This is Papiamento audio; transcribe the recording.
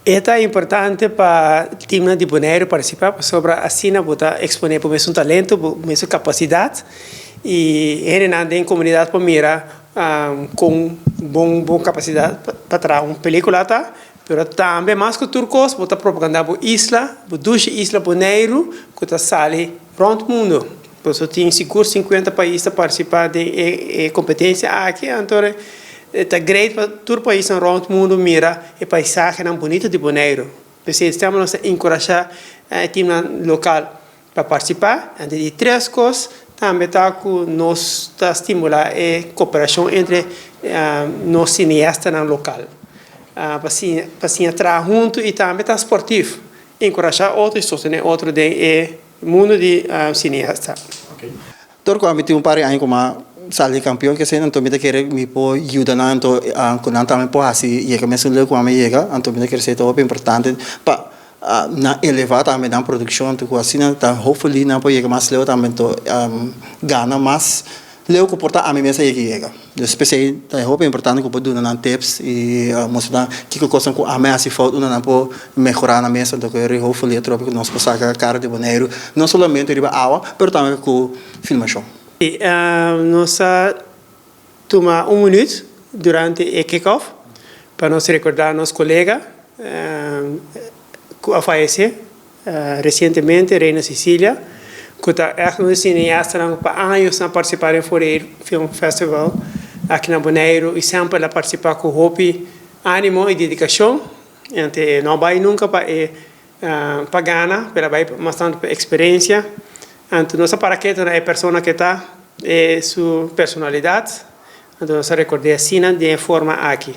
E ta importante pa teamnan di Boneiru partisipá pasobra asina bo ta eksponé bo mesun talento, bo mesun kapasidat i hendenan den komunidat por mira kon bon bo kapasidat pa traha un pelíkula ta. Pero tambe mas ku tur kos bo ta propagandá bo isla, bo dushi isla Boneiru ku ta sali rònt mundu. Pasobra tin sigur 50 pais ta partisipá den e kompetensia aki, anto ta great pa tur paisnan rònt mundu mira e paisahenan bunito di Boneiru. P'esei semper nos ta enkurashá e timnan lokal pa partisipá. Anto di tres kos tambe ta ku nos ta stimulá e koperashon entre nos sineastanan lokal pa siña traha huntu i tambe ta sportif, enkurashá otro i sostené otro den e mundu di sineasta. Dor ku ami tin un par di aña ku mi a sali kampion kese anto mi ta kere mi por yuda nan anto ku nan tambe por hasi yega mesun leu ku ami a yega anto mi ta kere esei ta hopi importante pa nan eleva tambe nan produkshon anto ku asina ta hopefully nan por yega mas leu tambe anto gana mas leu ku por ta ami mes a yega yega. Dus p'esei ta hopi importante ku bo duna nan tips i mustra nan kiko kosnan ku ami a hasi fout unda nan por mehorá nan mes anto ku e hopefully atrobe ku nos por saka kara di Boneiru no solamente riba awa pero tambe ku filmashon. Nos a tuma un minuut durante e kick-off pa nos rekordá nos kolega ku a fayesé Resientemente Reina Cecilia, ku ta ègt un di sineastanan ku pa años a partisipá den Fourier Film Festival aki na Boneiru i semper el a partisipá ku hopi ánimo i dedikashon. Ente e no a bai nunka pa e pa gana, pero a bai mas tantu pa eksperensia. Anto nos a para ketu na e persona ku e ta, e su personalidat. Anto nos a rekord'é asina den e forma aki.